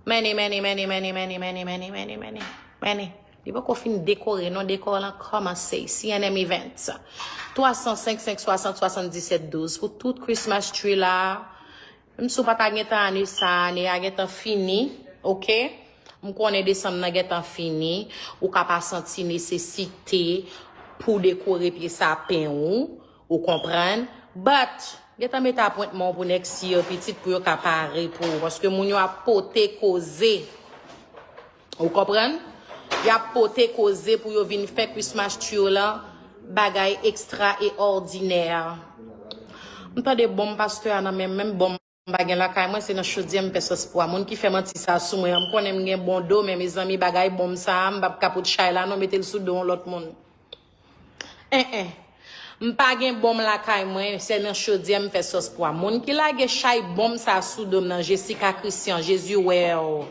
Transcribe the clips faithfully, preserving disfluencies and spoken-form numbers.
Many, many, many, many, many, many, many, many, many, many. Li poko fin dekore, non, dekò lan kòmanse. C N M Events. Twa san senk, senk swasant, swasanndisèt douz. Pou tout Christmas tree la. Menm si w pa ta gentan ane sa, ane a gentan fini, oke? M konnen desanm nan gentan fini. Ou ka pa santi nesesite pou dekore pye sapen ou. Ou konprann? But, gentan mete apwentman w pou next year, pitit, pou yo ka pare pou ou. Paske moun yo ap pote koze. Ou konprann? Y ap pote koze pou yo vin fè Christmas tree lan bagay ekstra e òdinè. M tande bonm pastè a nan men m, menm bonm m pa gen lakay mwen, se nan chodyè m fè sòs pwa. Moun ki fè manti sa sou mwen an, m konnen m gen bon do, men mezanmi, bagay bonm sa a, m p ap kapot chay la non, mete l sou do yon lòt moun. En, en. M pa gen bonm lakay mwen, se nan chodyè m fè sòs pwa. Moun ki lage chay bonm sa sou do m nan, Jessica Christian, Jezi wè w.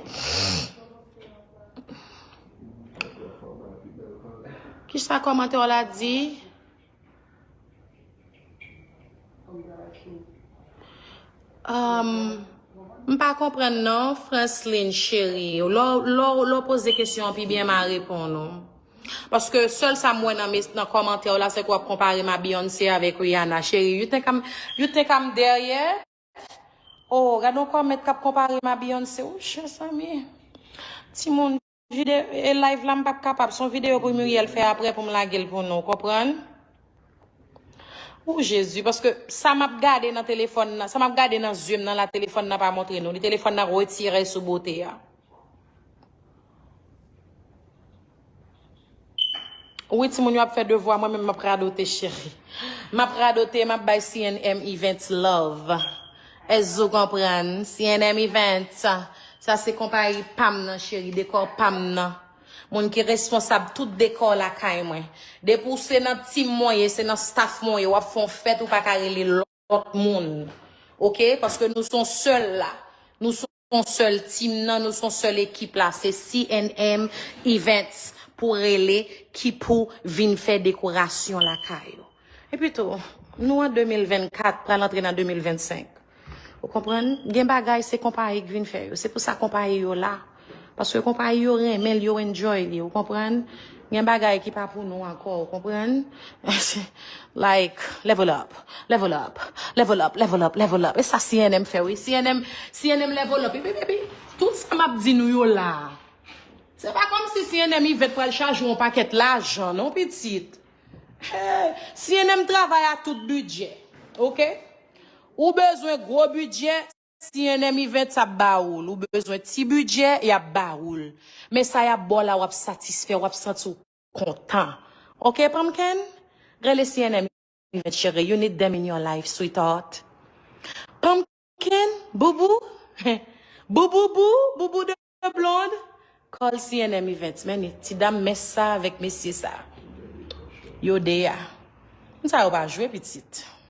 Kisa kòmantè w la di? Um, m pa konprann non, Franceline cheri. Lè w- lè w- lè w poze kesyon an pi byen, m a reponn ou. Paske sèl sa m wè nan, mes- nan kòmantè w la, se ke w ap konpare m a Beyoncé avèk Rihanna. Cheri, you think I'm, you think I'm there yet? Oh, gade yon kòmèt k ap konpare m a Beyoncé. Wouch, mezanmi. Timoun, vide- e live la, m p ap kapab. Se yon videyo pou Muriel fè apre pou m lage l pou nou, konprann? Ou Jezi, paske sa m ap gade nan telefòn nan, sa m ap gade nan zye m nan la, telefòn nan pa montre nou. Li telefòn nan retire sou bote a. Wi, timoun yo ap fè devwa, mwen menm m ap radote, cheri. M ap radote, m ap bay C N M Events love. Èske w konprann? C N M Events, sa se konpayi pa m nan, cheri, dekò pa m nan. Moun ki responsab tout dekò lakay mwen. Depi w se nan team mwen ye, se nan staff mwen ye, w ap fè yon fèt, ou pa ka rele lòt moun. Oke? Paske nou se yon sèl la. Nou se yon sèl team nan, nou se yon sèl ekip la. Se C N M Events pou rele ki pou vin fè dekorasyon lakay ou. Epi tou, nou an de mil vennkat, pral antre nan de mil vennsenk. Ou konprann? Gen bagay se konpayi k vin fè yo. Se pou sa konpayi yo la. Paske konpayi yo renmen l, yo enjoy li. Ou konprann? Gen bagay ki pa pou nou ankò. Ou konprann? Like, level up, level up, level up, level up, level up. E sa C N M fè, wi. C N M, C N M level up. Epi, epi, tout sa m ap di nou yo la. Se pa kòmsi C N M Event pral chaje yon pakèt lajan, non, pitit. Hey, C N M travay a tout bidjè. Oke? Ou bezwen gwo bidjè, C N M Events ap ba ou l. Ou bezwen ti bidjè, y ap ba ou l. Men sa y ap ba w la, w ap satisfè, w ap santi w kontan. Oke, Pumpkin? Rele C N M Events, cheri. You need them in your life, sweetheart. Pumpkin, Boubou, Boubou, Boubou, Boubou de Blonde, call C N M Events. Men ti dam mès sa avèk mesye sa. Yo de a. Sa yo pa jwe, pitit.